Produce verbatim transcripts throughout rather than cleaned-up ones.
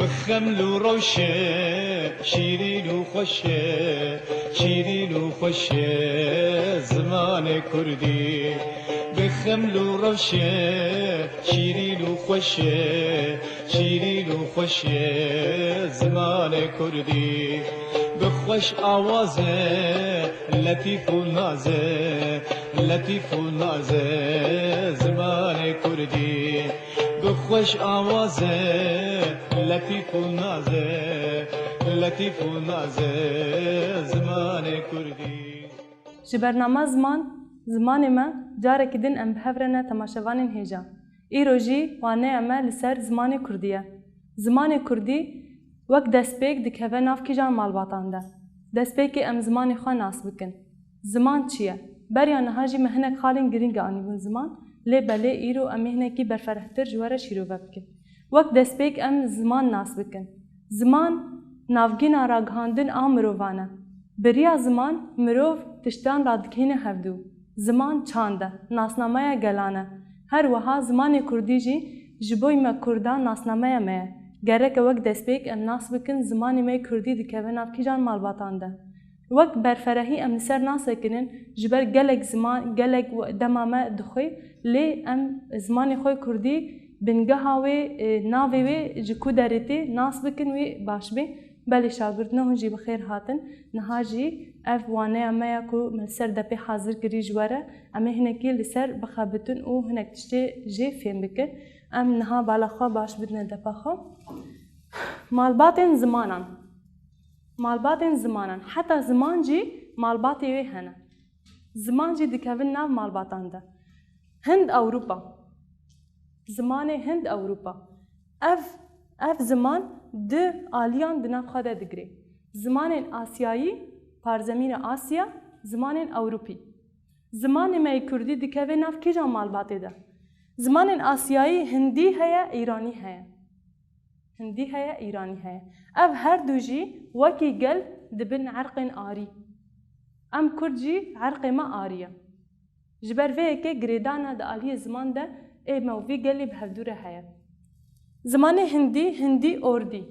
Xeml û rewşe, şîrîn û xweş e, şîrîn û xweş e zimanê kurdî. Bi xeml û rewşe, şîrîn û xweş e, şîrîn û xweş e zimanê kurdî. Bi xweş awaz e, letîf û naz e, letîf û naz e zimanê kurdî. Bi xweş awaz e, letîf û naz e, letîf û naz e zimanê kurdî. Ji bernama Ziman, Zimanê Me, carekî din em bi hev re ne temaşevanên hêja. Îro jî waneya me li ser zimanê kurdî ye. Zimanê kurdî wek destpêk dikeve nav kîjan malbatan de? Destpêkê em zimanê xwe nas bikin. Ziman çi ye? Beriya niha jî me hinek xalên girîng anîbûn ziman, lê belê îro em ê hinekî berferehtir ji we re şîrove bikin. Wek destpêk em ziman nas bikin. Ziman navgîna ragihandin a mirovan e. Bi riya ziman mirov tiştan radikîne hevdû. Ziman çand e, nasnameya gelan e. Her wiha zimanê kurdî jî ji bo me kurdan nasnameya me ye. Gerek e wek destpêk em nas bikin zimanê me yê kurdî dikeve nav kîjan malbatan de. Wek berferehî em li ser nasekinin, ji ber gelek ziman, gelek we-, dema me dixwê, lê em zimanê xwe kurdî, bingeha wê, e, navê wê ji ku derê tê, nas bikin wê baş bê. Belê şagirtino, hûn jî bi xêr hatin. Niha jî ev waneya me ya ku me li ser depê hazir kirî ji we re, em ê hinekî li ser bixebitin û hinek tiştê jê fêm bikin. Em niha bala xwe baş bidine depa xwe. Malbatên zimanan. Malbatên zimanan. Heta ziman jî malbatê wê hene. Ziman jî dikevin nav malbatan de. Hind Ewropa. Zimanê Hind Ewropa. Ev, ev ziman du aliyan di nav xwe de digirê. Zimanên Asyayî, parzemîna Asya, zimanên Ewropî. Zimanê me yê kurdî dikeve nav kîjan malbatê de? Zimanên Asyayî hindî heye, îranî heye. Hindî heye, îranî heye. Ev her du jî wekî gel dibin erqên arî. Em kurd jî erqê me arî ye. Ji ber vê yekê girêdana di aliyê ziman de ê me û vî gelê bi hevdû re heye. Zimanê hindî, hindî ordî.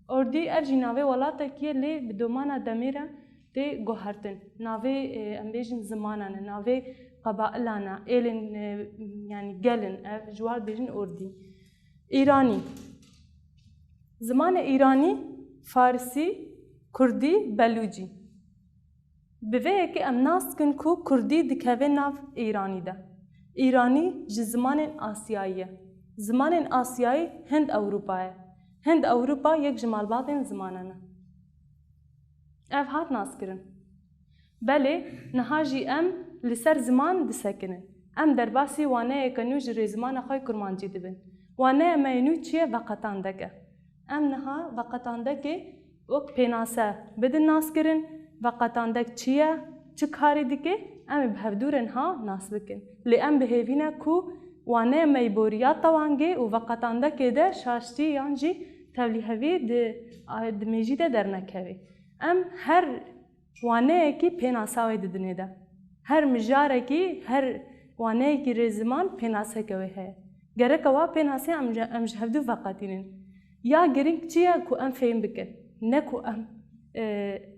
Ordî ev jî navê welatekî ye, lê bi domana demê re tê guhertin. Navê, e, em bêjin zimanan e, navê qebailan e, êlên, e, yanî gelin, ev ji wan bêjin ordî. Îranî. Zimanê îranî, farisî, kurdî, belûcî. Bi vê yekê em nas dikin ku kurdî dikeve nav îranî de. Îranî ji zimanên Asyayî ye. Zimanên Asyayî Hind Ewropa ye. Hind Ewropa yek ji malbatên zimanan e. Ev hat naskirin. Belê, niha jî em li ser ziman disekinin. Em derbasî waneyeke nû ji rêzimana xwe yê kurmancî dibin. Waneya me yê nû çi ye? Veqetandek e. Em niha veqetandekê wek pênase bidin naskirin. Veqetandek çi ye? Çi karî dike? Em ê bi hevdû re niha nas bikin. Lê em bi hêvî ne ku waneya me yê boriya tewangê û veqetandekê de şaştî yan jî tevlîhevî di, di mêjî de dernekeve. Em her waneyekî pênasa wê di dinê de. Her mijarekî, her waneyekî rêziman pênaseke wê heye. Gereke wa pênasê em ji, em ji hevdû veqetînin. Ya girîng çi ye ku em fêm bikin, ne ku em, e,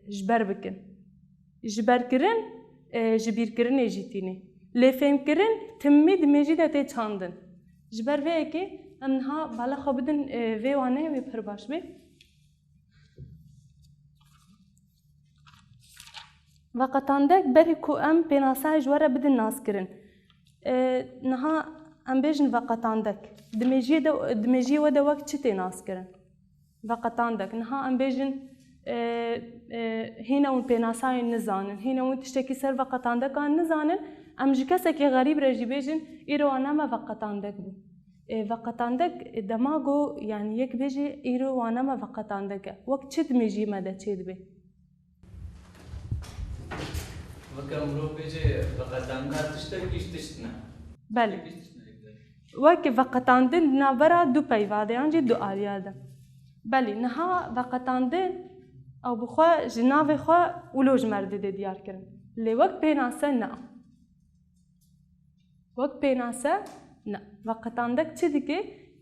ji ber bikin. Ji berkirin, e, ji bîrkirinê jî tînê. Lê fêmkirin timî di mêjî de tê çandin. Ji ber vê yekê em niha bala xwe bidin, e, vê waneyê wê pir baş bê. Veqetandek berî ku em pênasayê ji we re bidin naskirin. E, niha em bêjin veqetandek. Di mêjiyê de, di mêjiyê we de wek çi tê naskirin? Veqetandek. Niha em bêjin, e, e, hîna hûn pênasayê nizanin, hîna hûn tiştekî ser veqetandekan nizanin, em ji kesekî xerîb re jî bêjin, îro wana me veqetandek bû. E, veqetandek, e, dema ku, yanî yek bêjê, îro wana me veqetandek e. Wek çi di mêjiyê me de çêdibe? Weke mirov bêje, veqetandina tiştek, îş tişt ne. Belê. Tiştek, îş tişt ne. Wek veqetandin di navbera du peyva de, yan jî du aliya de. Belê, niha veqetandin ew bi xwe ji navê xwe wilo ji me re dide diyar kirin. Lê wek pênase ne. Wek pênase ne. Veqetandek çi dike?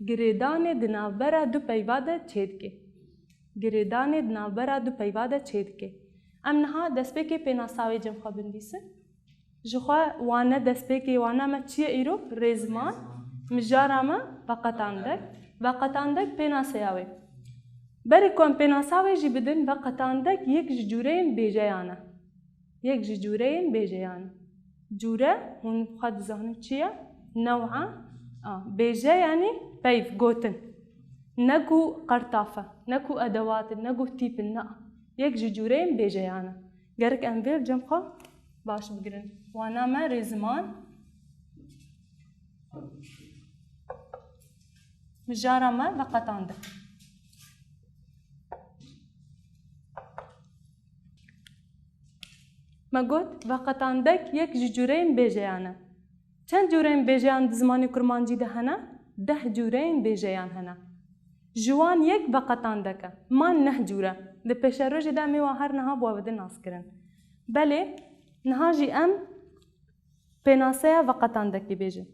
Girêdanê di navbera du peyva de çêdike. Girêdanê di navbera du peyva de çêdike. Em niha destpêkê pênasa wê cem xwe binivîsin. Ji xwe wane destpêkê wana me çi ye îro? Rêziman. Mijara me veqetandek. Veqetandek pênaseya wê. Berê ku em pênasa wê jî bidin, veqetandek yek ji cûreyên bêjeyan e. Yek ji cûreyên bêjeyan e. Cûre, hûn xwe dizanin çi ye? New'a. A, bêje yanî peyv, gotin. Ne ku qertaf e, ne ku edewat in, ne ku tîp in, na. Yek ji cûreyên bêjeyan e. Gerek em vê li cem xwe baş bigirin. Wana me rêziman. Mijara me veqetandin. Me got, veqetandek yek ji cûreyên bêjeyan e. Çend cûreyên bêjeyan di zimanê kurmancî de hene? Deh cûreyên bêjeyan hene. Ji wan yek veqetandek e. Man neh cûre. Di pêşerojê de em ê wan her niha bi we ve nas kirin. Belê, niha jî em pênaseya veqetandekê bêjin.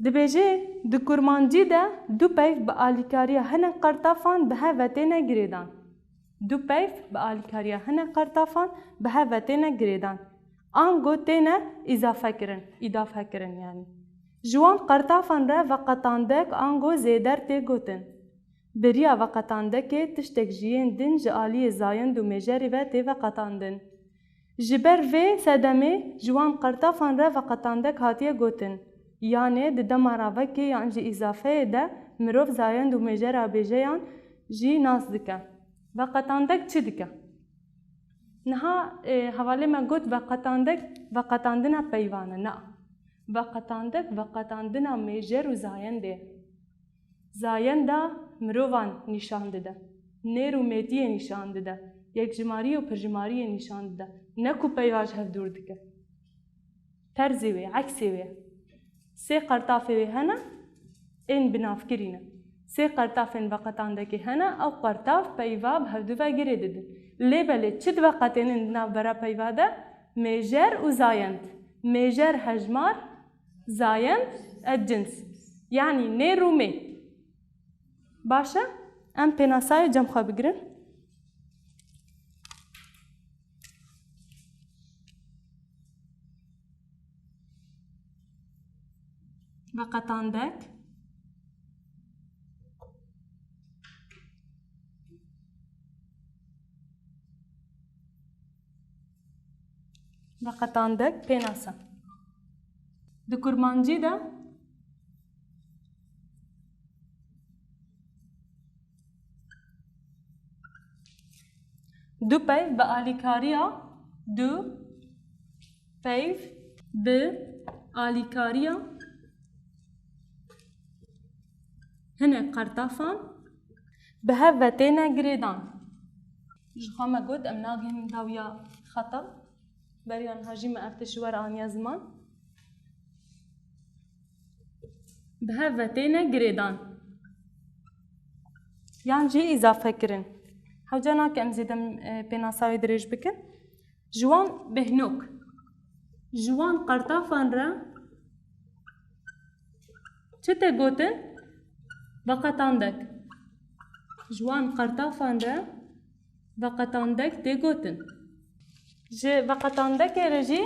Dibêje, di kurmancî de du peyv bi alîkariya hinek qertafan bi hev ve têne girêdan. Du peyv bi alîkariya hinek qertafan bi hev ve têne girêdan. Ango têne îzafe kirin, îdafe kirin yanî. Ji wan qertafan re veqetandek ango zêder tê gotin. Bi riya veqetandekê tiştek ji yên din ji aliyê zayend û mêjerê ve tê veqetandin. Ji ber vê sedemê ji wan qertafan re veqetandek hatiye gotin. Yanê di dema ravekê yan jî îzafeyê de mirov zayend û mêjera bêjeyan jî nas dike. Veqetandek çi dike? Niha, e, hevalê me got, veqetandek, veqetandina peyvan e. Na. Veqetandek, veqetandina mêjer û zayendê ye. Zayenda mirovan nîşan dide. Nêr û mêtiyê nîşan dide. Yekjimarî û pirjimariyê nîşan dide. Ne ku peyva ji hev dûr dike. Terzê wê, eksê wê. Sê qertafê wê hene, ên binavkirî ne. Sê qertafên veqetandekê hene, ew qertaf peyva bi hevdu ve girê didin. Lê belê çi diveqetênin di navbera peyva de? Mêjer û zayend. Mêjer hejmar, zayend, e, cins. Yanî nêr û mê. Baş e, em pênasayê cem xwe bigirin. Veqetandek. Veqetandek pênase. Di kurmancî de du peyv bi alîkariya, du peyv bi alîkariya hinek qertafan bi hev ve têne girêdan. Ji xwe me got, em nagihînin dawiya xeta. Beriya niha jî me ev tişt ji we re aniye ziman. Bi hev ve têne girêdan. Yan jî îzafe kirin. Hewce nake em zêde, e, pênasa wê dirêj bikin. Ji wan bêhnok. Ji wan qertafan re çi tê gotin? Veqetandek. Ji wan qertafan re veqetandek tê gotin. Ji veqetandekê re jî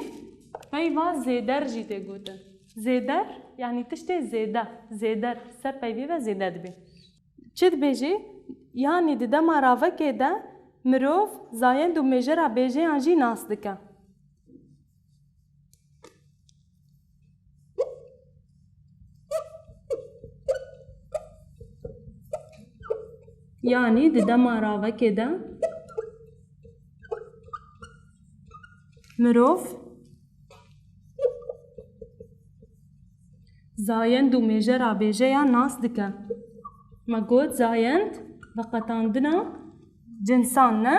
peyva zêder jî tê gotin. Zêder, yanî tiştê zêde, zêder, ser peyvê ve zêde dibe. Çi dibêjî? Yanî di dema ravekê de mirov zayend û mêjera bêjeyan jî nas dike. Yanî di dema ravekê de mirov zayend û mêjera bêjeya nas dike. Me got zayend veqetandina cinsan ne?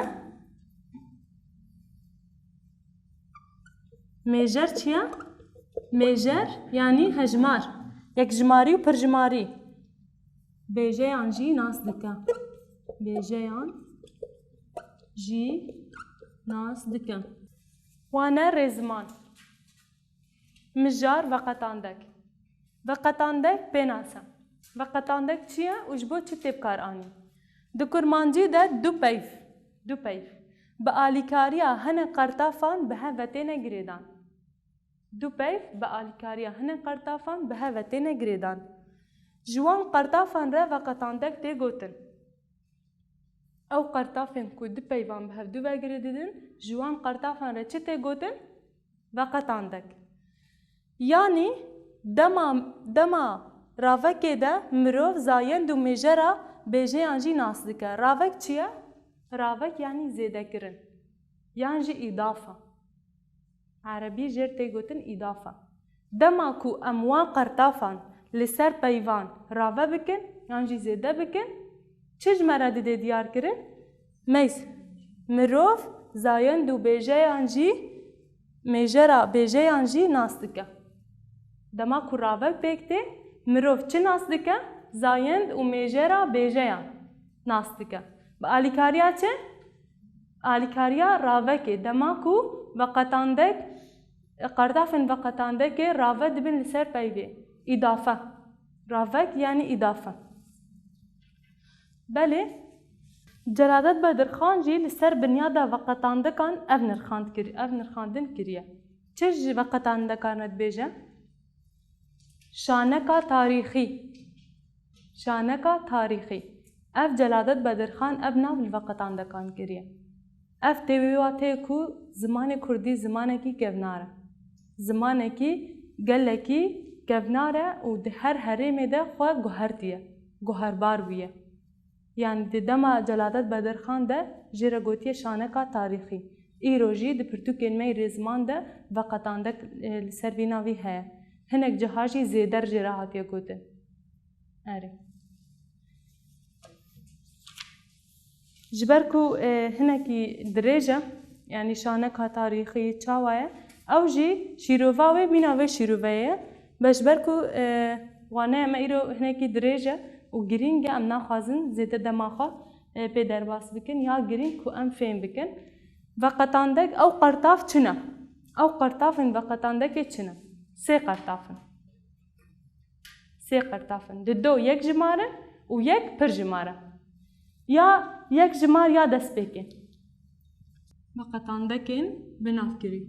Mêjer çi ye? Mêjer, yanî hejmar. Yekjimarî û pirjimarî. Bêjeyan jî nas dike. Bêjeyan jî nas dike. Wane rêziman. Mijar veqetandek. Veqetandek pênase. Veqetandek çi ye û ji bo çi tê bikaranîn? Di kurmancî de du peyv, du peyv bi alîkariya hinek qertafan bi hev ve têne girêdan. Du peyv bi alîkariya hinek qertafan bi hev ve têne girêdan. Ji wan qertafan re veqetandek tê gotin. Ew qertafên ku du peyvan bi hevdû ve girê didin, ji wan qertafan re çi tê gotin? Veqetandek. Yanî dema, dema ravekê de mirov zayend û mêjera bêjeyan jî nas dike. Ravek çi ye? Ravek yanî zêdekirin. Yan jî îdafa. Erebî jêr tê gotin îdafa. Dema ku em wan qertafan li ser peyvan rave bikin yan jî zêde bikin, çi ji me re didê diyar kirin? Meys, mirov zayend û bêjeyan jî, mêjera bêjeyan jî nas dike. Dema ku ravek pêk tê, mirov çi nas dike? Zayend û mêjera bêjeyan nas dike. Bi alîkariya çi? Alîkariya ravekê. Dema ku veqetandek, qertafên veqetandekê rave dibin li ser peyvê. Îdafe. Ravek yanî îdafe. Belê, Celadet Bedirxan jî li ser binyada veqetandekan ev nirxand kir-, ev nirxandin kiriye. Çi ji veqetandekan re dibêje? Şaneka tarîxî. Şaneka tarîxî. Ev Celadet Bedirxan ev nav li veqetandekan kiriye. Ev tê wê wateyê ku zimanê kurdî zimanekî kevnar e. Zimanekî gelekî kevnar e û di her herêmê de xwe guhertiye, guherbar bûye. Yanî di dema Celadet Bedirxan de jê re gotiye şaneka tarîxî. Îro jî di pirtûkên me yê rêziman de veqetandek, e, li ser vî navî heye. Hinek ciha jî zêder jê re hatiye gotin. Erê. Ji ber ku, e, hinekî dirêj e, yanî şaneka tarîxî çawa ye, ew jî şîrova wê mîna vê şîroveyê ye. Be ji ber ku, e, waneya me îro hinekî dirêj e û girîng e, em naxwazin zêde dema xwe, e, pê derbas bikin ya girîng ku em fêm bikin. Veqetandek ew qertaf çi ne? Ew qertafên veqetandekê çi ne? Sê qertaf in. Sê qertaf in. Di do yek jimar e û yek pir jimar e. Ya yek jimar ya destpêkê. Veqetandekên binavkirî.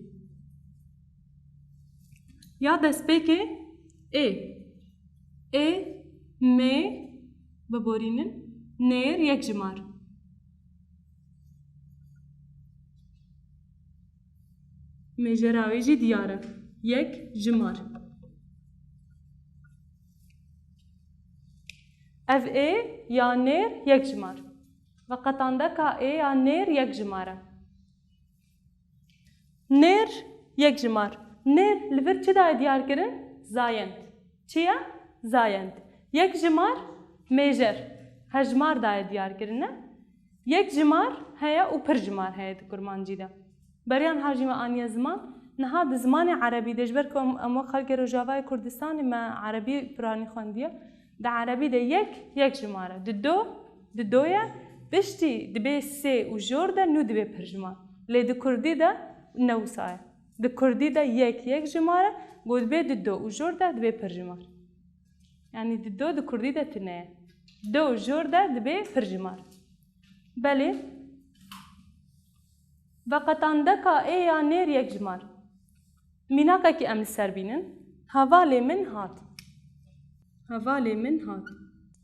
Ya destpêkê ê. Ê, mê, biborînin, nêr, yek jimar. Mêjera wê jî diyar e. Yek jimar. Ev ê ya nêr yek jimar. Veqetandeka ê ya nêr yek jimar e. Nêr yek jimar. Nêr li vir çi daye diyar kirin? Zayend. Çi ye? Zayend. Yek jimar mêjer. Hejmar daye diyar kirine. Yek jimar heye û pir jimar heye di kurmancî de. Beriya niha jî me aniye ziman. Niha di zimanê erebî de, ji ber ku em, em wek xelkê Rojavayê Kurdistanê me erebî piranî xwendiye. Di erebî de yek, yek jimar e. Di do, di do ye. Piştî dibê sê û jor de nû dibê pir jimar. Lê di kurdî de ne wisa ye. Di kurdî de yek, yek jimar e. Ku dibê di do û jor de dibê pir jimar. Yanî di do di kurdî de tune ye. Do û jor de dibê pir jimar. Belê. Veqetandeka ê ya nêr yek jimar. Mînakekî em li ser bînin. Hevalê min hat. Hevalê min hat.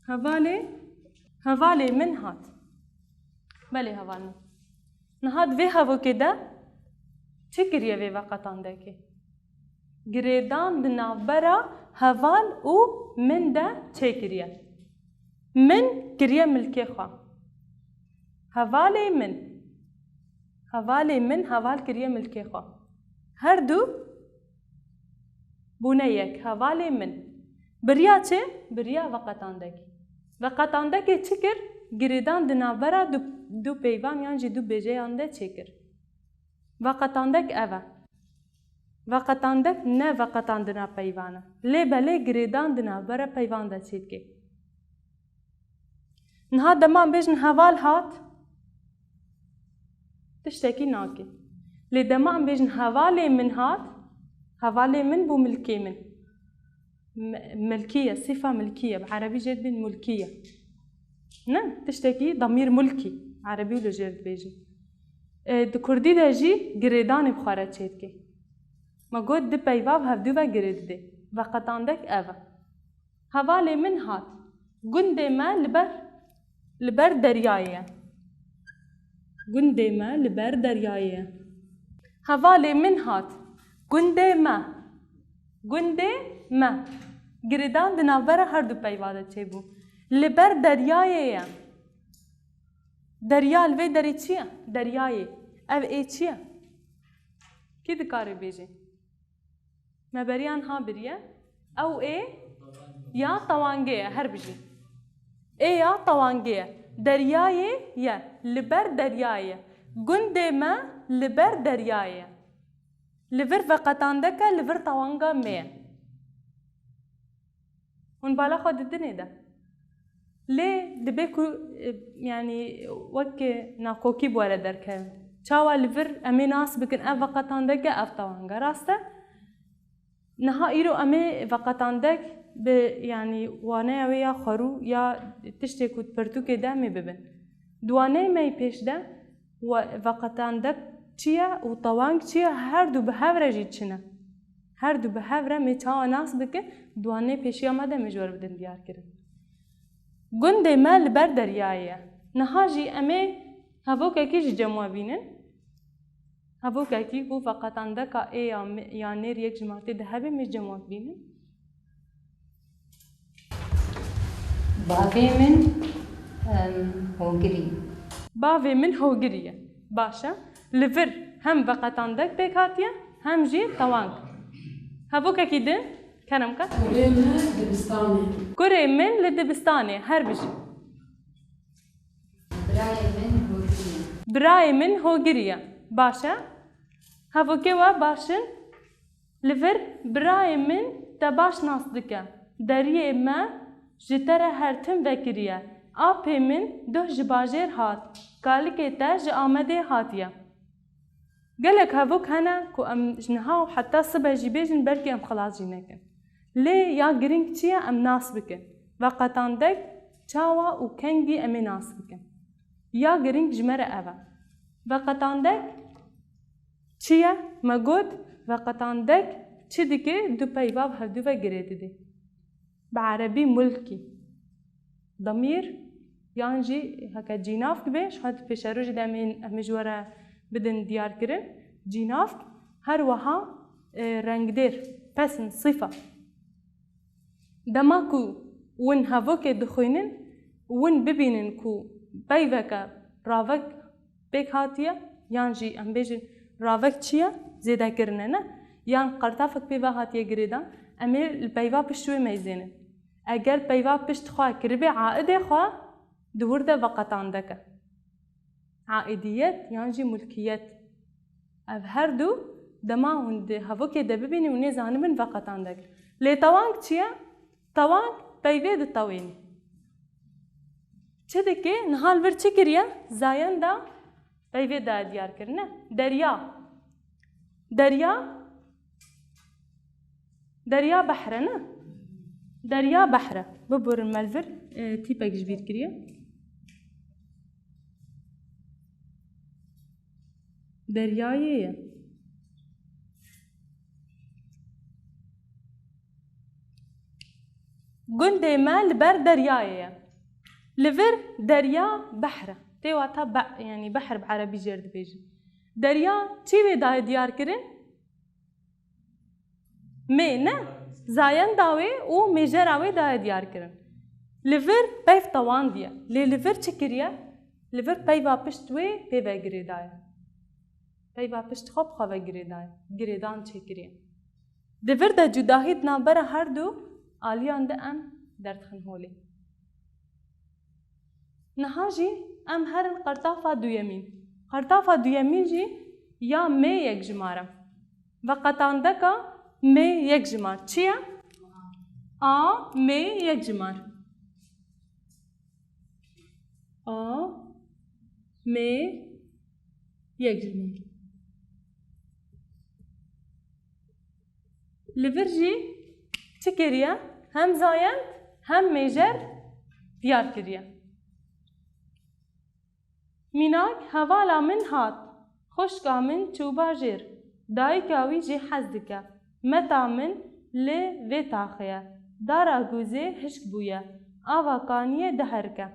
Hevalê, hevalê min hat. Belê heval min. Niha di vê hevokê de çi kiriye vê veqetandekê? Girêdan di navbera heval û min de çêkiriye. Min kiriye milkê xwe. Hevalê min. Hevalê min heval kiriye milkê xwe. Her du bûne yek. Hevalê min. Biriya çi? Biriya veqetandekê. Veqetandekê çi kir? Girêdan di navbera du, du peyvan yan jî du bêjeyan de çêkir. Veqetandek ev e. Veqetandek ne veqetandina peyvan e. Lê belê girêdan di navbera peyvan de çêdike. Niha dema em bêjin heval hat, tiştekî nake. Lê dema em bêjin hevalê min hat, hevalê min bû milkê min. M-, milkî ye, sîfa milkî ye. Bi erebî jê dibên mulkî ye. Ne, tiştekî damîr mulkî, erebî li jêr dibêjin. E, di kurdî de jî girêdanê bi xwe re çêdike. Me got du peyva bi hevdû ve girê dide. Veqetandek ev e. Hevalê min hat. Gundê me li ber, li ber deryayê ye. Gundê me li ber deryayê ye. Hevalê min hat. Gundê me. Gundê me. Girêdan di navbera her du peyva de çêbû. Li ber deryayê ye. Derya li vê derê çi ye? Deryayê. Ev ê çi ye? Kî dikare bêje? Me beriya niha biriye. Ew ê ya tewangê ye, her bijî. Ê ya tewangê ye. Deryayê ye. Li ber deryayê ye. Gundê me li ber deryayê ye. Li vir veqetandek e, li vir tewanga me ye. Hûn bala xwe didinê de. Lê dibe ku, e, yanî wek nakokî bi we re derkeve. Çawa li vir em ê nas bikin, ev veqetandek e, ev tewang e. Rast e? Niha îro em ê veqetandek bi, yanî waneya wê ya xwerû ya tiştê ku di pirtûkê de em ê bibin. Di waneyê me yê pêş de we-, veqetandek çi ye û tewang çi ye, her du bi hev re jî çi ne. Her du bi hev re me çawa nas bikin, di waneyê pêşiya me de me ji we re bidin diyar kirin. Gundê me li ber deryayê ye. Niha jî em ê hevokekî ji cem we bînin. Hevokekî ku veqetandeka ê ya me-, ya nêr yek ji martê de hebe me ji cem we bînin. Bavê min, em, hogirî. Bavê min hogirî ye. Baş e. Li vir hem veqetandek pêk hatiye, hem jî tewang. Hevokekî din, kerem ke. Kurê min dibistanê. Kurê min li dibistanê, her bijî. Birayê min hogirî ye. Birayê min hogirî ye. Baş e. Hevokê we baş in. Li vir birayê min te baş nas dike. Deriyê me ji te re her tim vekiriye. Apê min doh ji bajêr hat. Kalikê te ji Amedê hatiye. Gelek hevok hene ku em ji niha û heta sibe jî bêjin, belkî em xilas jî nekin. Lê ya girîng çi ye, em nas bikin. Veqetandek çawa û kengî em ê nas bikin. Ya girîng ji me re ev e. Veqetandek çi ye? Me got, veqetandek çi dike, du peyva bi hevdû ve girê dide. Bi erebî mulkî. Demîr, yan jî heke cînav dibe, ji xwe di pêşerojê de em ê, em ê ji we re bidin diyarkirin. Cînav, her wiha, e, rengdêr, pesn, sîfa. Dema ku win hevokê dixwînin, win bibînin ku peyveke ravek pêk hatiye, yan jî em bêjin ravek çi ye? Zêdekirine ne? Yan qertafek pê ve hatiye girêdan, em ê li peyva pişt wê meyzênin. Eger peyva pişt xwe kiribê aidê xwe, di wir de veqetandek e. Aidiyet yan jî mulkiyet. Ev her du dema hûn di hevokê de bibînin, hûn ê zanibin veqetandek. Lê tewang çi ye? Tewang peyvê ditewênî. Çi dike? Niha li vir çi kiriye? Zayenda peyvê daye diyar kirine. Derya. Derya. Derya behr e, ne? Derya behr e. Biborin me li vir, e, tîpek ji bîr kiriye. Deryayê ye. Gundê me li ber deryayê ye. Li vir derya behr e. Tê wata be-, yanî behr bi erebî jêr dibêjin. Derya çi wê daye diyar kirin? Mê ne? Zayenda wê û mêjera wê daye diyar kirin. Li vir peyv tewandiye. Lê li vir çi kiriye? Li vir peyva pişt wê pê ve girêdaye. Peyva pişt xwe bi xwe ve girêdaye. Girêdan çêkiriye. Di vir de cudahî di navbera her du aliyan de em derdixin holê. Niha jî em herin qertafa duyemîn. Qertafa duyemîn jî ya mê yekjimar e. Veqetandeka mê yekjimar çi ye? A mê yekjimar. A mê yekjimar. Li vir jî çi kiriye? Hem zayend hem mêjer diyar kiriye. Mînak, hevala min hat. Xwişka min çû bajêr. Dayika wî jê hez dike. Meta min li vê taxê ye. Dara gûzê hişk bûye. Ava kaniyê diherike.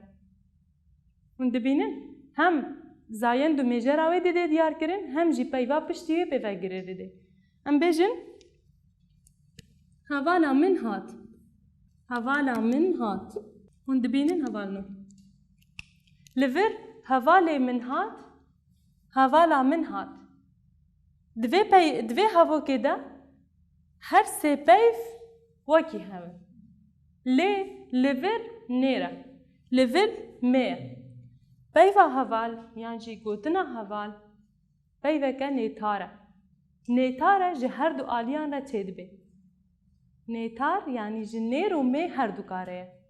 Hûn dibînin, hem zayend û mêjera wê didê diyarkirin, hem jî peyva piştî wê pêvegirê didê. Em bêjin, hevala min hat. Hevala min hat. Hûn dibînin hevalno. Li vir hevalê min hat, hevala min hat. Di vê pey-, di vê hevokê de her sê peyv wekî hev in. Lê li vir nêr e. Li vir mê ye. Peyva heval yan jî gotina heval peyveke nêtar e. Nêtar e ji her du aliyan re çêdibe. Nêtar, yanî ji nêr û mê her du kare ye.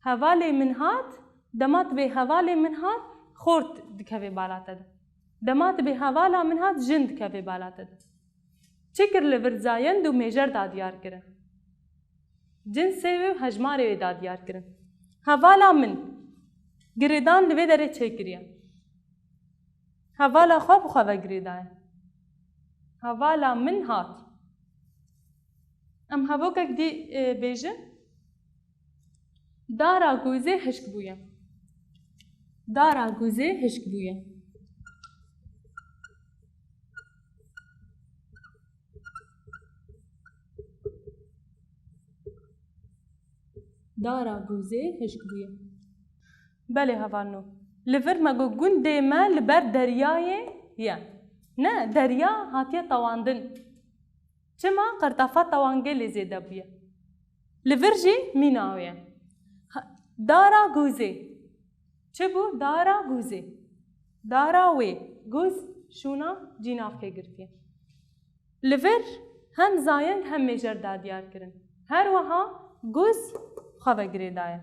Hevalê min hat, dema tu bê hevalê min hat, xort dikeve bala te de. Dema tu bê hevala min hat, jin dikeve bala te de. Çi kir li vir zayend û mêjer da diyar kirin? Cinsê wê û hejmarê wê da diyar kirin. Hevala min. Girêdan li vê derê çêkiriye. Hevala xwe bi xwe ve girêdaye. Hevala min hat. Em hevokek dî, e, bêjin. Dara gûzê hişk bûye. Dara gûzê hişk bûye. Dara gûzê hişk bûye. Belê hevalno. Li vir me got gundê me li ber deryayê ye. Ne, derya hatiye tewandin. Çima? Qertafa tewangê lê zêde bûye. Li vir jî mîna wê ye. Ha, dara gûzê. Çi bû? Dara gûzê. Dara wê. Gûz şûna cînavkê girtiye. Li vir hem zayend hem mêjer da diyar kirin. Her wiha gûz xwe ve girêdaye.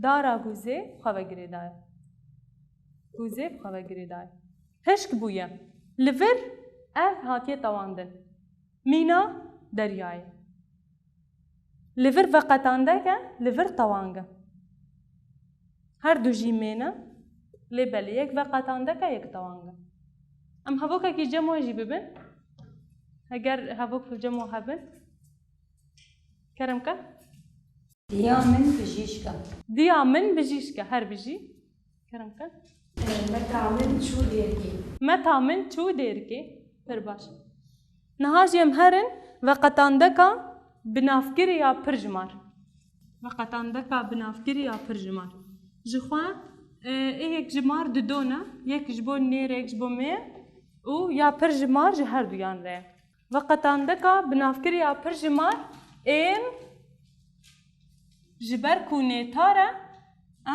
Dara gûzê xwe ve girêdaye. Gûzê bi xwe ve girêdaye. Hişk bûye. Li vir ev hatiye tewandin. Mîna deryayê. Li vir veqetandek e, li vir tewang e. Her du jî mê ne, lê belê yek veqetandek e, yek tewang e. Em hevokekî cem we jî bibin. Heger hevok li cem we hebin. Kerem ke. Diya min bijîşk e. Diya min bijîşk e, her bijî. Kerem ke. Meta min çû dêrkê. Meta min çû dêrkê. Pir baş. Niha jî em herin veqetandeka binavkirî ya pirjimar. Veqetandeka binavkirî ya pirjimar. Ji xwe, e, ê yek jimar di do ne, yek ji bo nêr, yek ji bo mê û ya pirjimar ji her duyan re ye. Veqetandeka binavkirî ya pirjimar ên ji ber ku nêtar e,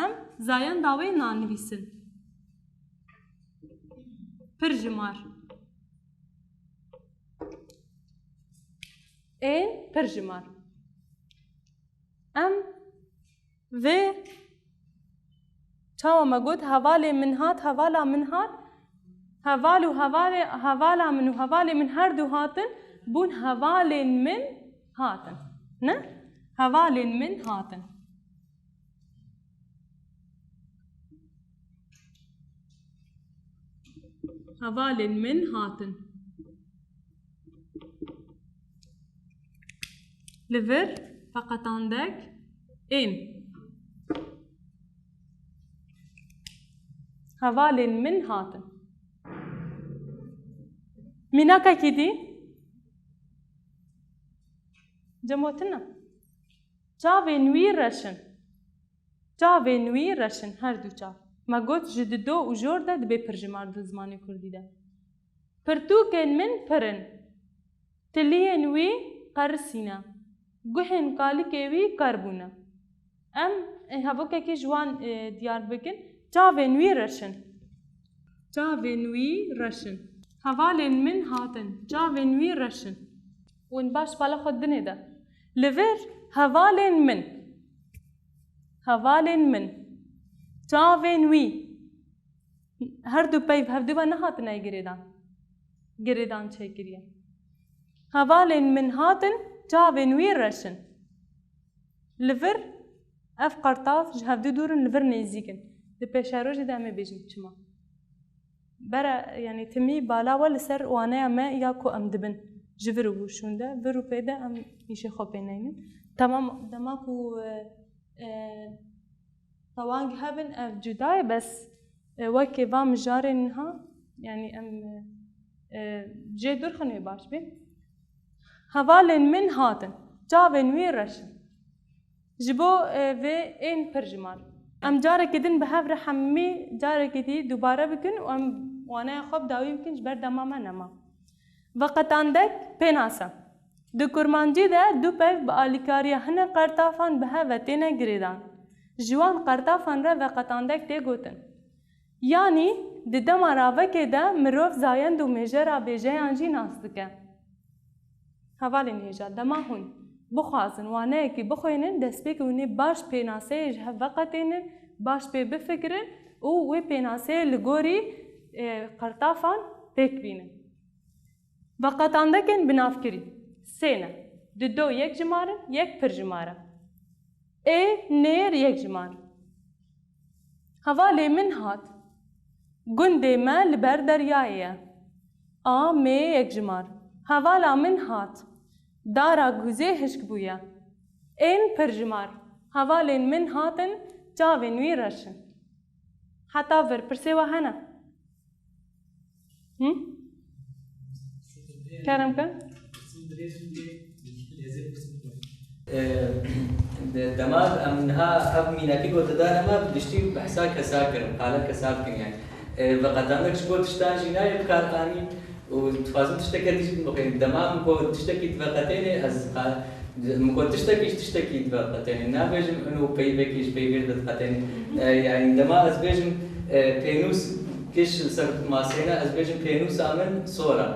em zayenda wê nanivîsin. Pirjimar. Ên pirjimar. Em vê Çawa me got, hevalê min hat, hevala min hat. Heval û hevalê, hevala min û hevalê min her du hatin, bûn hevalên min hatin. Ne? Hevalên min hatin. Hevalên min hatin. Li vir veqetandek ên. Hevalên min hatin. Mînakekî dî. Cem we tune. Çavên wî reş in. Çavên wî reş in, her du çav. Me got, ji dido û jor de dibê pirjimar di zimanê kurdî de. Pirtûkên min pir in. Tiliyên wî qerisî ne. Guhên kalikê wî ker bûne. Em ê hevokekî ji wan, e, diyar bikin. Çavên wî reş in. Çavên wî reş in. Hevalên min hatin. Çavên wî reş in. Hûn baş bala xwe dinê de. Li vir hevalên min. Hevalên min. Çavên wî. Her du peyv hevdu ve nehatine girêdan. Girêdan çêkiriye. Hevalên min hatin, çavên wî reş in. Li vir Ev qertav ji hevdû dûr in, li vir nêzîk in. Di pêşerojê de em ê bêjin çima. Bere, yanî timî bala we li ser waneya me ya ku em dibin ji vir û şûnde, vir û pê de em îşê xwe pê neynin. Temam, dema ku, e, e, tewang hebin, ev cuda ye, bes, e, wekê va mijarên niha, yanî em, e, e, jê dûr xin wê baş bê. Hevalên min hatin, çavên wî reş in. Ji bo, e, vê ên pir jimar. Em carekî din bi hev re hemî carekî dî dubare bikin û em waneya xwe bi dawî bikin, ji ber dema me nema. Veqetandek pênase. Di kurmancî de du peyv bi alîkariya hinek qertafan bi hev ve têne girêdan. Ji wan qertafan re veqetandek tê gotin. Yanî di dema ravekê de mirov zayend û mêjera bêjeyan jî nas dike. Hevalên hêja, dema hûn bixwazin waneyekî bixwînin, destpêkê hûn ê baş pênaseyê ji hev veqetênin, baş pê bifikirin û wê pênaseyê li gorî, e, qertafan pêk bînin. Veqetandekên binavkirî sê ne. Di do yek jimar in, yek pir jimar e. Ê nêr yek jimar. Hevalê min hat. Gundê me li ber deryayê ye. A mê yek jimar. Hevala min hat. Dara guzê hişk bûye. Ên pir jimar. Hevalên min hatin, çavên wî reş in. Heta vir pirsê we hene? Hı? Kerem ke? Ee, de-, dema em niha ev mînakî ku te dane me, bi giştî behsa kesa kirin, qala kesa bikin yani. Ee, veqetandek ji bo tiştan jî nayê bi kar anî û dixwazim tişteke dî jî bixwînim. Dema min ku tiştekî diveqetênê, ez qa-, min ku tiştekî ji tiştekî diveqetênê. Nabêjim ino peyvekî ji peyvê diveqetênê. Ee, yani dema ez bêjim, e, pênûs giş li ser masê ne, ez bêjim pênûsa min sor e.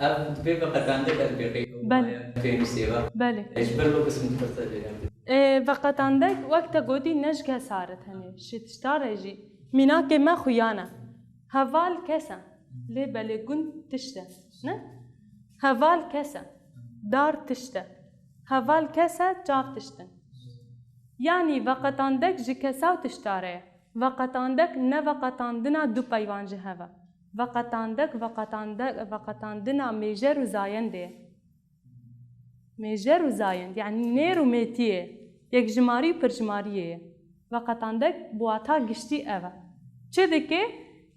Ev dibê veqetandek ez pê qey-, Belê. Pênûsê ve. Belê. Ji ber wê qism dixweste jêyan. Ê, veqetandek wek te gotî ne ji kesa re tenê, ji tişta re jî. Mînakê me xuya ne. Heval kes e. Lê belê gund tişt e. Ne? Heval kes e. Dar tişt e. Heval kes e, çav tişt in. Yanî veqetandek ji kesa û tişta re ye. Veqetandek ne veqetandina du peyvan ji hev e. Veqetandek, veqetande-, veqetandina mêjer û zayendê ye. Mêjer û zayend, yanî nêr û mêtiyê, yekjimarî û pirjimariyê ye. Veqetandek bi wata giştî ev e. Çi dike?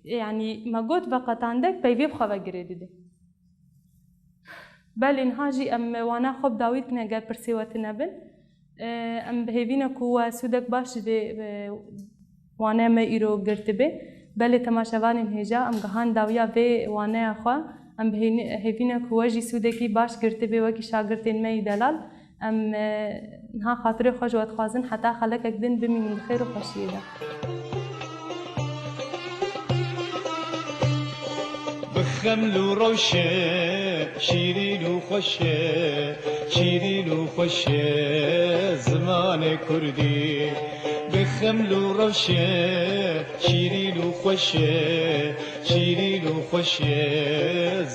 Yanî me got veqetandek peyvê bi xwe ve girê dide. Belê niha jî em wana xwe bi dawî dikin eger pirsê we tune bin. Em bi hêvî ne ku we sûdek baş ji vê, e, waneya me îro girtibê. Belê temaşevanên hêja, em gihan dawiya vê waneya xwe. Em bi hêni-, hêvî ne ku we jî sûdekî baş girtibê wekî şagirtên me yî delal. Em, e, niha xatirê xwe ji we dixwazin heta xelekek din bimînin di xêr û xweşiyê de. Bi xeml û rewşe, şîrîn û xweş e, şîrîn û xweş e zimanê kurdî. Bi xeml û rewşe, şîrîn û xweş e, şîrîn û xweş e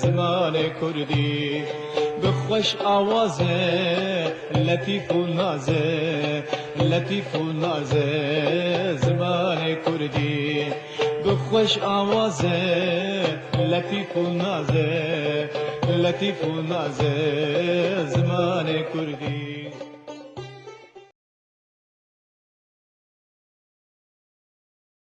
zimanê kurdî. Bi xweş awaze, letîf û naze, letîf û naze zimanê kurdî. Bi xweş awaze, letîf û naze, letîf û naze zimanê kurdî.